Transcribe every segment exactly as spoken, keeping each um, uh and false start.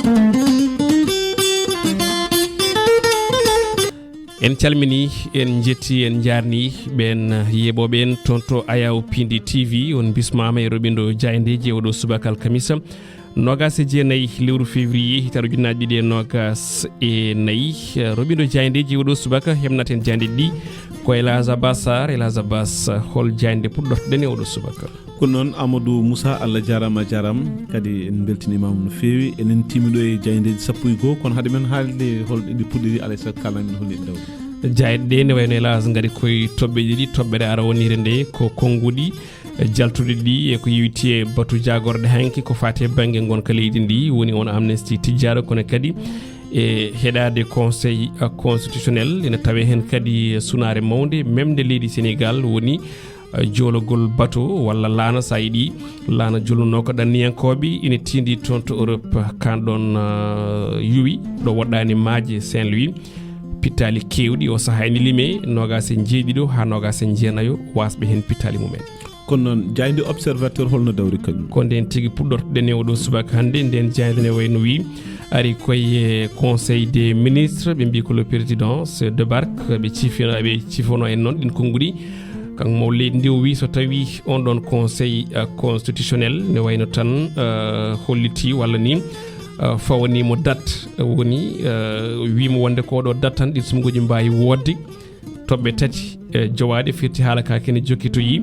En calmini, en jetti, en njaarni ɓeen yeeɓooɓe en toon to Ayaw Pindi T V. On bismaama e roɓindo jaayndeeji e oɗo subaka alkamisa, noogas e jeenayi lewru février, hitaande ujunnaaje ɗiɗi e noogas e nayi. Roɓindo jaayndeeji e oɗo subaka heɓnaten jaayndeeji ɗi ko El Hadj Abbas Sarr. El Hadj Abbas, hol jaaynde puɗɗortoɗen e oɗo subaka? Ko noon, Amadou Moussa, Allah jaaraama, a jaaraama. Kadi en mbeltiniima ma no feewi. Enen tiimi ɗo e jaayndeeji sappo e goo, kono hade men haalde hol ɗi puɗɗiri, alaa e sago kaalana men hol ɗi dawri. Jaaynde ɗe ne wayno, hélas, ngari koye toɓɓe ɗiɗi. Toɓɓere arawonire nde ko konnguɗi, eh, jaltuɗi ɗi e ko yowiti e batu jaagorɗe hanki ko faati e bannge ngonka leydi ndi, woni on amnesty tijjaaɗo, kono kadi e heɗaade Conseil, eh, constitutionnel. Ene tawee heen kadi sunaare mawnde memde leydi Sénégal, woni eh, joologol bato walla laana, so a yiɗi, laana jolnunoo ko ɗanniyankooɓe ina tiindii toon to Europe. Kaan ɗoon, eh, yuwi ɗo woɗɗaani maaje Saint-Louis, pittaali keewɗi, o sahaa ene limee noogaas e njeeɗiɗo haa noogaas e jeenayo waasɓe heen pittaali mumen. Kono noon, jaaynde Observateur holno dawri kañum? Ko ndeen tigi puɗɗortoɗen e oɗo subaka hannde. Ndeen jaaynde ne wayno wi, ari koye Conseil des ministres, ɓe mbii ko le président se débarque, ɓe ciifino, ɓe ciifono en noon ɗin konnguɗi. Kanko mo leydi ndi o wi so tawi on ɗon Conseil, eh, constitutionnel ne wayno tan, eh, holliti walla ni, eh, fawanimo date, eh, woni, eh, wimo wonde ko ɗo date tan ɗin sumnguji mbawi wodde. Toɓɓe tati, eh, jowaɗe firti haala ka kene jokkitoyi.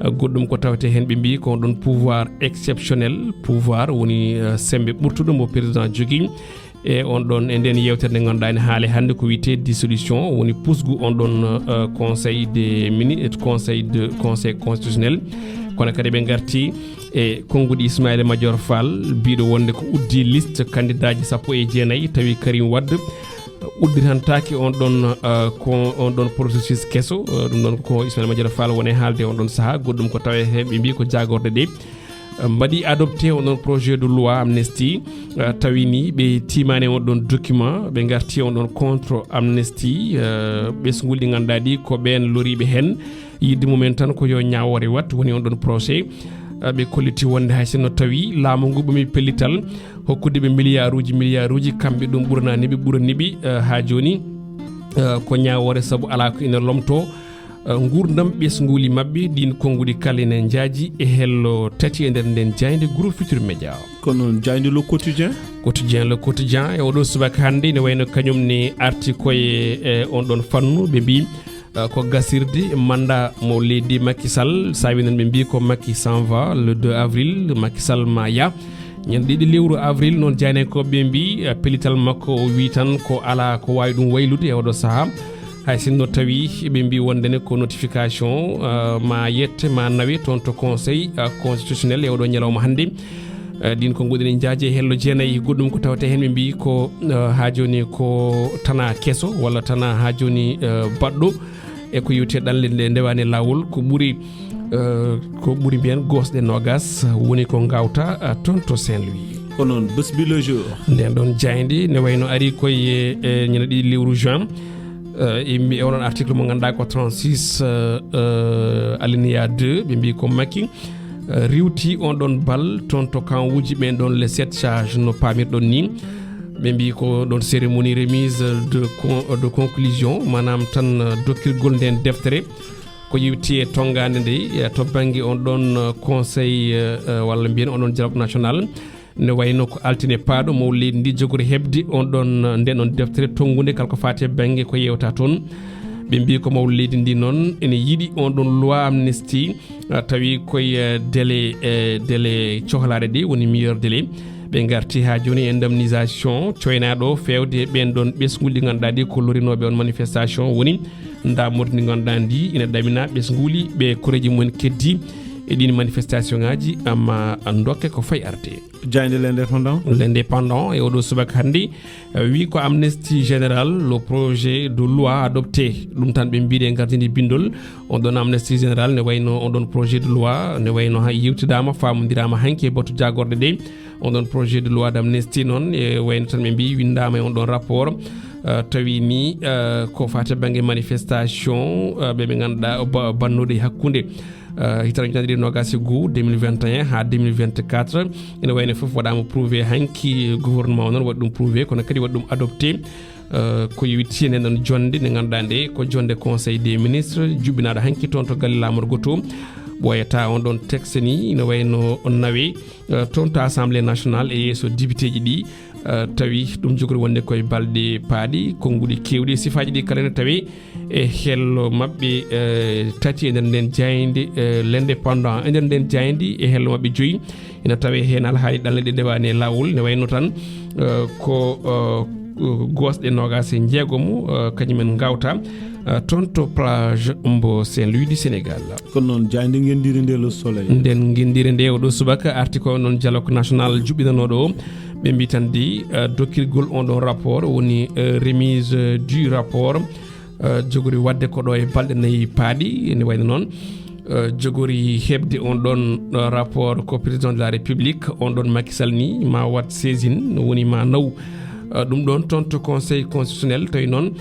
Eh, goɗɗum ko tawete hen ɓe mbi ko on ɗon pouvoir exceptionnel, pouvoir woni, eh, sembe ɓurtuɗo mo président jogui. E on ɗon, e nden yewtere nde ngannduɗaa ene haale hannde ko wiyetee dissolution, woni pusgu on ɗon, eh, conseil des mini-, eh, conseil de, conseil constitutionnel. Kono kadi ɓe ngarti e konnguɗi Ismaïla Madior Fall, biiɗo wonde ko uddi liste kandidaaji sappo e jeenayi, tawi Karim Wade udditantaake on ɗon, eh, ko on ɗon processus keso. Eh, ɗum ɗon ko Ismaïla Madior Fall woni haalde on ɗon sahaa. Goɗɗum ko tawee he ɓe mbi ko jaagorɗe ɗe mbaɗi adopté on ɗon projet de loi amnesty, eh, tawi ni ɓe tiimani on ɗon document, ɓe ngarti on ɗon contre amnesty, eh, ɓesnguuli ɗi ngannduɗaa ɗi ko ɓeen loriiɓe heen. Yiɗde mumen tan ko yo ñaawoore wat, woni on ɗon procès. Eh, ɓe kolliti wonde hay sinno tawi laamu ngu ɓami pellital hokkude ɓe milliarduuji, milliarduuji, kamɓe ɗum ɓuranaani ɓe, ɓurani ɓe, eh, haa jooni, eh, ko ñaawoore sabu alaa ko ina lomtoo eh, nguurndam ɓesnguuli maɓɓe. Ɗiin konnguɗi kala ene njaaji e hello tati e nder nden jaaynde Groupe Futurs Médias. Kono jaaynde Le Quotidien? Quotidien, Le Quotidien, e oɗo subaka hannde ene wayno kañum ne arti koye, eh, on ɗon fannu, ɓe mbi, eh, ko gasirde mandat mo leydi Macky Sall. Saabi noon ɓe mbi ko Macky s'en va le deux avril, Macky Sall ma ya. Ñande ɗiɗi lewru avril, noon jaayndiyankooɓe ɓe mbi, eh, pellital makko, o wi tan ko alaa ko waawi ɗum waylude e oɗo sahaa. Hay sinno tawi ɓe mbi wonde ne ko notification, eh, ma yette, ma nawe toon to conseil, eh, constitutionnel e oɗo ñalawma hannde. Eh, ɗin konnguɗi ne njaaji e hello jeenayi. Goɗɗum ko tawete heen ɓe mbi ko, eh, haa jooni ko tana keso walla tana haa jooni, eh, baɗɗo. E ko yewti e ɗanle nde ndewani laawol, ko ɓuri, eh, ko ɓuri mbiyen gosɗe noogas woni ko ngawta, eh, toon to Saint-Louis. Ko noon, Bës Bi Le Jour. Nden ɗon jaaynde ne wayno ari koye, eh, ñande ɗiɗi lewru juin. Eh, e mbi-, e onon article mo ngannduɗaa ko trente-six, eh, eh, alinéa deux, ɓe mbi ko Macky, eh, riwti on ɗon bal toon to kawuuji ɓen ɗon les sept sages no paamirɗon ni. Ɓe mbi ko ɗon cérémonie remise de con-, de conclusion, maanaam tan, eh, dokkirgol nden deftere. Ko yewti e tonngaande nde, eh, to bannge on ɗon, eh, conseil, eh, eh, walla mbiyen on ɗon dialogue national. Ne wayno ko altine paaɗo mawɗo leydi ndi jogori heɓde on ɗon, eh, nden on deftere tonngunde kala ko faati e bannge ko yewta toon. Ɓe mbi ko mawɗo leydi ndi noon ene yiɗi on ɗon loi amnesty, eh, tawi koye, eh, délai, eh, délai cohlaaɗe ɗe woni meilleur délai. Ɓe ngarti haa jooni e indemnisation coynaaɗo feewde e ɓeen ɗon ɓesnguuli ɗi ngannduɗaa ɗi ko lorinooɓe on manifestation woni ndaamordi ndi ngannduɗaa ndi ina ɗamina ɓesnguuli ɓe koreeji mumen keddi e ɗiin manifestation ŋaaji, amma dokke ko fayi arde. Jaaynde L'Indépendant. L'Indépendant e oɗo subaka hannde, eh, wi ko amnesty général, le projet de loi adopté. Ɗum tan ɓe mbiɗe gardini bindol. On ɗon amnesty général ne wayno on ɗon projet de loi ne wayno ha yewtidaama, faamodiraama hanki e batu jaagorɗe ɗe. On ɗon projet de loi d'amnesty noon, e wayno tan ɓe mbi winndaama e on ɗon rapport, eh, tawi ni, eh, ko faati bannge manifestation, eh, ɓe ɓe ngannduɗaa ba-, bannuɗo e hakkunde, Hitaande ujunere ɗiɗi nogas e goo, deux mille vingt et un haa deux mille vingt-quatre, ene wayno fof waɗaama prouvé hanki. Gouvernement o noon waɗi ɗum prouvé, kono kadi waɗi ɗum adopté. Ko yowiti e nden ɗon jonnde nde ngannduɗaa nde ko jonnde Conseil des ministres juɓɓinaaɗo hanki toon to galle laamorgo to. Ɓooyata on ɗon texte ni ina wayno nawe toon to Assemblée nationale e yeeso député ji ɗi. Tawi ɗum jogori wonde koye balɗe paaɗi, konnguɗi keewɗi e sifaaji ɗi kala ne tawi e hello maɓɓe tati e nder nden jaaynde. L'Indépendant e nder nden jaaynde e hello maɓɓe joyi ina tawe heen alhaali ɗanle ɗe ndewaani e laawol, ne wayno tan ko gosɗe nogas e jeegom kañumen ngawta toon to plage mbo Saint-Louis du Sénégal. Kono noon jaaynde ngenndire nde Le Soleil, nden ngenndire nde oɗo subaka arti ko noon dialogue national juɓɓinanooɗo o. Ɓe mbi tan de dokkirgol on ɗon rapport woni remise du rapport jogori waɗde ko ɗo e balɗe nayi paaɗi. Ene wayno noon jogori heɓde on ɗon rapport ko président de la république on ɗon Macky Sall ni ma waɗ saisine, woni ma naw ɗum ɗon toon to conseil constitutionnel. Tawi noon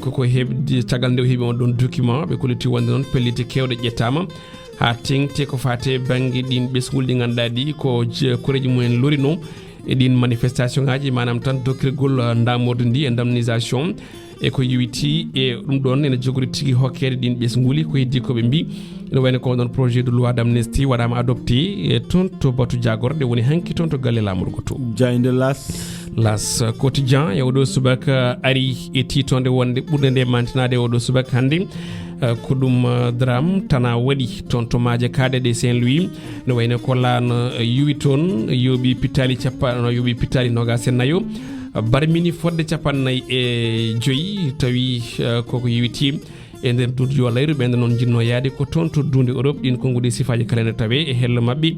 koko heɓde caggal nde o heɓi on ɗon document ɓe kolliti wonde noon pellite kewɗe ƴettama haa teŋti ko faate bannge ɗin ɓesnguuji ɗi ngannduɗaa ɗi ko koreeji mumen lorino e ɗin manifestation ngaji, maanaam tan dokkirgol ndamordu ndi, indemnisation e ko yowiti e ɗum ɗon ene jogori tigi hokkeede ɗin ɓesnguuli. Ko heddi ko ɓe mbi ene wayno ko ɗon projet de loi d'amnistie waɗaama adopté e toon to batu jagorɗe woni hanki toon to galle laamorgo to. Jaaynde L'As, L'As Quotidien e oɗo subaka ari e tiitonde wonde ɓurde nde mantinaade e oɗo subaka hannde. Ko ɗum drame tana waɗi toon to maaje kaaɗe ɗe Saint-Louis. No wayno ko laana yowi toon, yoɓi pittaali cappa no yoɓi pittaali nogas e nayo, barmini fodde capannayyi e joyi. Tawi koko yowiti e nder duudujo layru ɓe nde noon jinnoo yaade ko toon to duunde Europe. Ɗin konnguɗi sifaaji kala ne tawe e hello maɓɓe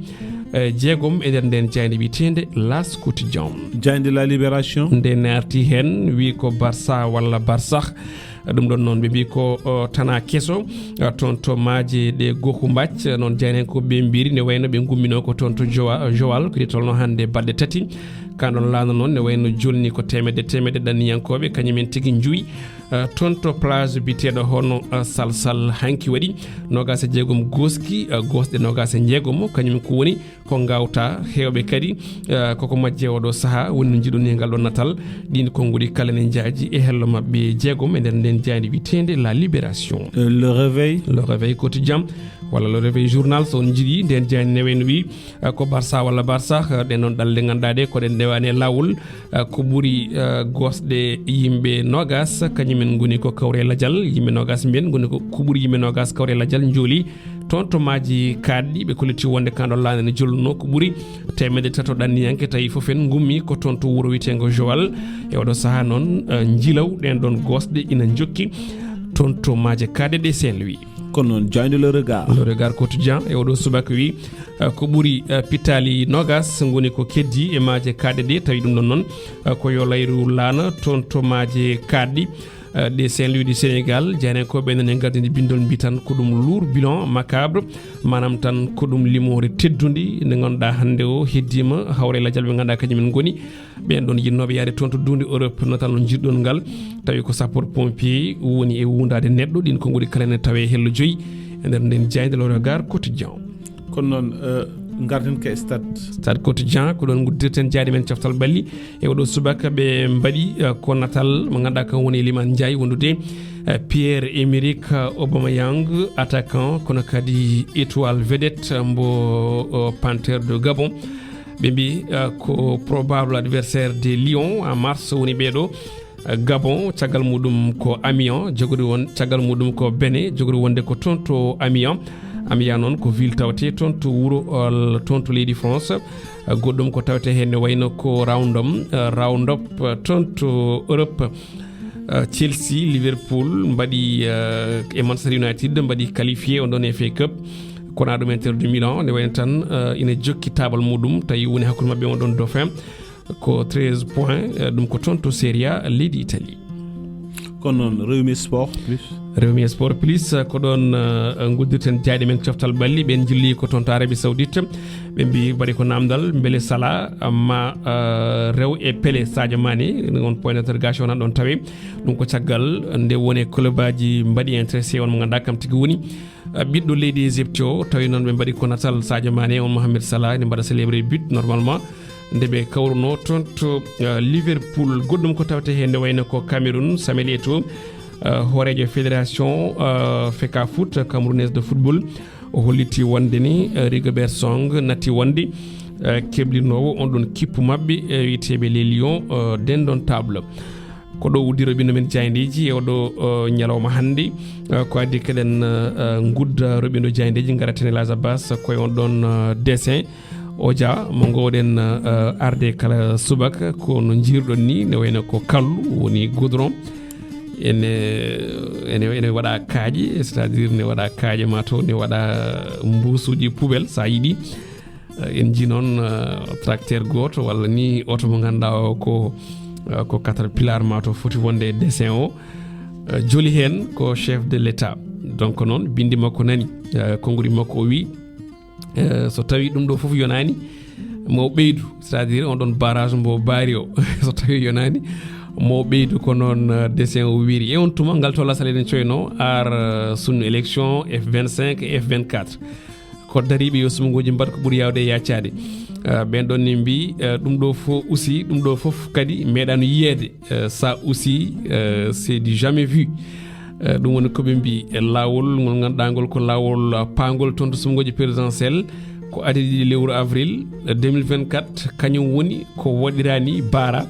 jeegom e nder nden jaaynde wiyeteende L'As Quotidien. Jaaynde La Libération, nde ne arti heen wi ko Barça walla Barsah. Ɗum ɗon noon ɓe mbi ko tana keso toon to maaje ɗe goku mbac. Noon jaaynankoɓe ɓe mbiri ne wayno ɓe ngumminoo ko toon to Joal, ko ɗi tolno hannde balɗe tati. Kan ɗon laana noon ne wayno jolni ko teemedde teemedde ɗanniyankooɓe kañumen tigi njuwi toon to plage biteeɗo hono Salsal. Hanki waɗi nogas e jeegom goski, gosɗe nogas e jeegom kañum ko woni ko ngawta. Heewɓe kadi koko majje oɗo saha woni no jiɗoni ngal ɗon natal. Ɗin konnguɗi kala ne jaaji e hello maɓɓe jeegom e nder nden jaaynde wiyeteende La Libération. Le Réveil, Le Réveil Quotidien walla Le Réveil Journal so on jiɗi. Nden jaaynde ne wayno wi ko Barça walla Barça. Ɗen noon ɗalle ngannduɗaa ɗe ko ɗen ndewaani e laawol. Ko ɓuri gosɗe yimɓe nogas kañumen ngoni ko kawre lajal. Yimɓe nogas mbiyen ngoni ko ɓuri yimɓe nogas kawre lajal njooli toon to maaji kaaɗɗi. Ɓe kolliti wonde kan ɗon laana ne jolluno ko ɓuri teemedde tato ɗanniyanke tawi fof en ngummi ko toon to wuro wiyeteengo Joal. E oɗo saha noon njilaw ɗen ɗon gosɗe ina jokki toon to maaje kaaɗe ɗe Saint-Louis. Kono noon jaaynde Le Regard, Le Regard Quotidien e oɗo subaka wi ko ɓuri pittaali nogas ngoni ko keddi e maaje kaaɗe ɗe. Tawi ɗum ɗon noon ko yo layru laana toon to maaje kaaɗɗi ɗe Saint-Louis du Sénégal. Jaaynankoɓe ɓe nani gardini bindol mbi tan ko ɗum lourd bilan macabre, maanaam tan ko ɗum limoore teddundi nde ngannduɗaa hannde o heddima hawre lajal ɓe ngannduɗaa kañumen ngoni ɓen ɗon yinnooɓe yaade toon to duunde Europe natal no jiɗɗon ngal. Tawi ko sapeur pompier woni e wundaade neɗɗo. Ɗin konnguɗi kala ne tawe hello joyi e nder nden jaaynde Le Regard Quotidien. Kono noon ngarden ka stade, Stade Quotidien ko ɗon nguddirten jaaɗi men coftal balli e oɗo subaka ɓe mbaɗi ko natal mo ngannduɗaa kan woni Liman Ndiaye wondude Pierre Emerick Aubameyang attaquant, kono kadi étoile vedette mbo Panthère de Gabon. Ɓe mbi ko probable adversaire de Lion en mars woni ɓeɗo. Gabon caggal muɗum ko Amiens jogori won caggal muɗum ko Bénin jogori wonde ko toon to Amiens. Amiens noon ko ville tawte toon to wuro toon to leydi France. Goɗɗum ko tawte heen ne wayno ko round-up, round-up toon to Europe. Chelsea, Liverpool mbaɗi e Manchester United mbaɗi qualifié on ɗon F A Cup. Kona ɗum Inter de Milan ne wayno tan ina jokki taabal muɗum tawi woni hakkunde maɓɓe on ɗon dauphin. Ko treize points ɗum ko toon to Serie A leydi Italie. Kono noon Rewmi Sport Plus, Rewmi Sport Plus ko ɗon nguddirten jaaɗi men coftal balli ɓen jilli ko toon to Arabie Saoudite. Ɓe mbi mbaɗi ko namdal mbele Salah amma rew e Pelé Sadio Mané on point d'interrogation nan ɗon tawe. Ɗum ko caggal nde woni club aji mbaɗi intéressé on mo ngannduɗaa kam tigi woni ɓiɗɗo leydi Égypte o. Tawi noon ɓe mbaɗi ko natal Sadio Mané on Mohamed Salah, ene mbaɗa célébrer but normalement nde ɓe kawruno toon to, eh, Liverpool. Goɗɗum ko tawte heen ne wayno ko Cameroun, Samuel Eto'o, eh, hooreejo fédération, eh, Fecafoot, Camerounaise de football, o holliti wonde ni, eh, Rigobert Song natti wonde, eh, keblinowo on ɗon kippu maɓɓe, eh, wiyeteeɓe les Lions, eh, d'Indomptables. Ko ɗo uddi roɓindo men jaayndeeji e oɗo, eh, ñalawma hannde. Eh, ko addi keɗen, eh, ngudda roɓindo jaayndeeji, ngaraten e Laza Bass koye on ɗon, eh, dessin. O ja mo ngowɗen, eh, arde kala subaka, ko no njiiruɗon ni, ne wayno ko kallu woni goudron. Ene, ene, ene waɗa kaaƴe, c'est-à-dire ne waɗa kaaƴe ma to, ne waɗa mbuusuuji poubelle, so a yiɗi. Eh, en njii noon, eh, tracteur gooto walla ni oto mo ngannduɗaa o ko, eh, ko Caterpillar ma to foti wonde e dessin o. Eh, joli heen ko chef de l'État. Donc noon, binndi makko nani, eh, konngudi makko o wi, eh, so tawi ɗum ɗo fof yonaani, mo ɓeydu, c'est-à-dire on ɗon barrage mbo baari o. So tawi yonaani, mo ɓeydu ko noon, eh, dessin o wiri. E on tuma, ngal to lasal eɗen coyno ar, eh, sunu élection F vingt-cinq, F vingt-quatre. Ko dariiɓe yo sumunguuji mbaɗ ko ɓuri yaawde e yaacaade. Eh, ɓeen ɗoon ne mbii, eh, ɗum ɗo fof aussi, ɗum ɗo fof kadi meeɗaano yiyeede. Eh, ça aussi, eh, c'est du jamais vu. Eh, ɗum woni ko ɓe mbii, e laawol ngol ngannduɗaa ngol ko laawol, eh, paangol toon to sumunguuji présidentiel, ko adadi ɗiɗi lewru avril, eh, deux mille vingt-quatre, kañum woni ko waɗiraani baara.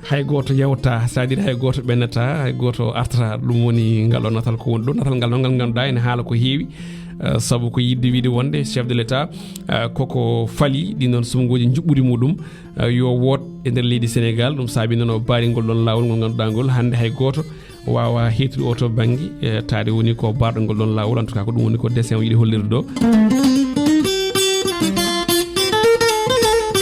Hay gooto yawta, c'est-à-dire hay gooto ɓennata, hay gooto artata. Ɗum woni ngal o natal ko woni ɗo. Natal ngal noon ngal ngannduɗaa ene haala ko heewi, eh, sabu ko yiɗde wiide wonde chef de l'État, eh, koko fali ɗin ɗon sumunguuji njuɓɓudi muɗum, eh, yo woot e nder leydi Sénégal. Ɗum saabi noon o baari ngol ɗon laawol ngol ngannduɗaa ngol hannde hay gooto waawa heettude o to bannge, eh, taade woni ko baarɗo ngol ɗon laawol. En tout cas ko ɗum woni ko dessin o yiɗi hollirde ɗo.